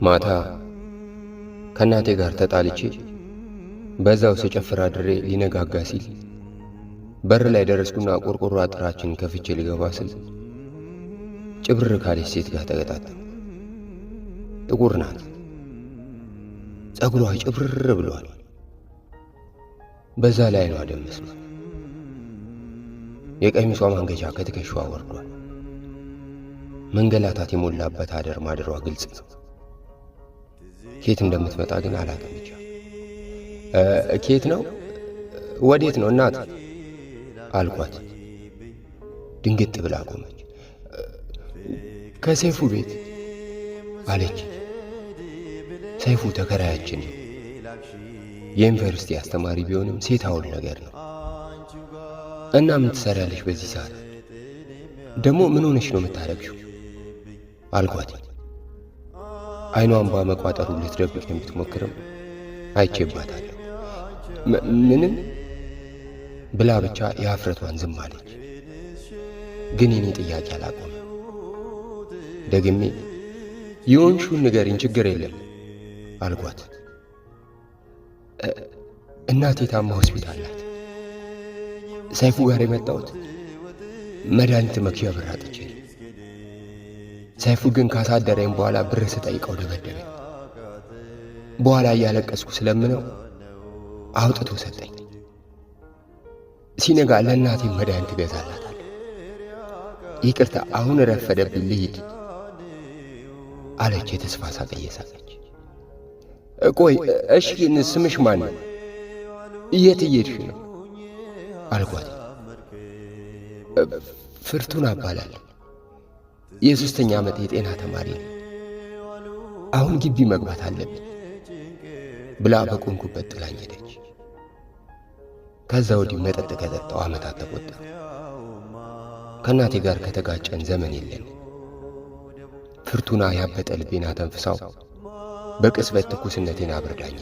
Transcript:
ማታ ከእናቴ ጋር ተጣልቼ በዛው ስጨፍር አድሬ ሊነጋጋ ሲል በር ላይ ደረስኩና ቆርቆሮ አጥራችን ከፍቼ ልገባ ስል ጭብርር ካለች ሴት ጋር ተገጣጠምኩ። ጥቁር ናት። ጸጉሯ ጭብርር ብሏል። በዛ ላይ አይኗ ደም መስሏል። የቀሚሷ ማንገቻ ከትከሻዋ ወርዷል። መንገላታት የሞላበት አደር ማደሯ ግልጽ ነው። ኬት እንደምትመጣ ግን አላውቅም። ብቻ ኬት ነው ወዴት ነው እናት አልኳት። ድንግጥ ብላ ቆመች። ከሰይፉ ቤት አለች። ሰይፉ ተከራያችን ነው። የዩኒቨርሲቲ አስተማሪ ቢሆንም ሴት አውል ነገር ነው። እና ምን ትሰሪያለሽ በዚህ ሰዓት? ደግሞ ምን ሆነሽ ነው የምታረግሽው? አልኳት። አይኗን በመቋጠሩ ልትደብቅ ብትሞክርም አይቼባታለሁ። ምንም ብላ ብቻ የአፍረቷን ዝም አለች። ግን የኔ ጥያቄ አላቆመም። ደግሜ የሆንሽውን ንገሪኝ፣ ችግር የለም አልኳት። እናቴ ታማ ሆስፒታል ናት። ሰይፉ ጋር የመጣሁት መድኃኒት መግዣ ብር አጥቼ ነው። ሰይፉ ግን ካሳደረኝ በኋላ ብር ስጠይቀው ደበደበኝ። በኋላ እያለቀስኩ ስለምነው አውጥቶ ሰጠኝ። ሲነጋ ለእናቴ መድኃኒት እገዛላታለሁ። ይቅርታ አሁን ረፈደብኝ ልሂድ አለች የተስፋ ሳቅ እየሳቀች። ቆይ እሺ፣ ግን ስምሽ ማን ነው? የት እየሄድሽ ነው? አልኳት። ፍርቱና እባላለሁ። የ3ኛ ዓመት የጤና ተማሪ ነኝ። አሁን ግቢ መግባት አለብኝ ብላ በቆምኩበት ጥላኝ ሄደች። ከዛ ወዲህ መጠጥ ከጠጣው ዓመታት ተቆጠሩ። ከእናቴ ጋር ከተጋጨን ዘመን የለን። ፍርቱና ያበጠ ልቤን አተንፍሳው በቅጽበት ትኩስነቴን አብርዳኝ።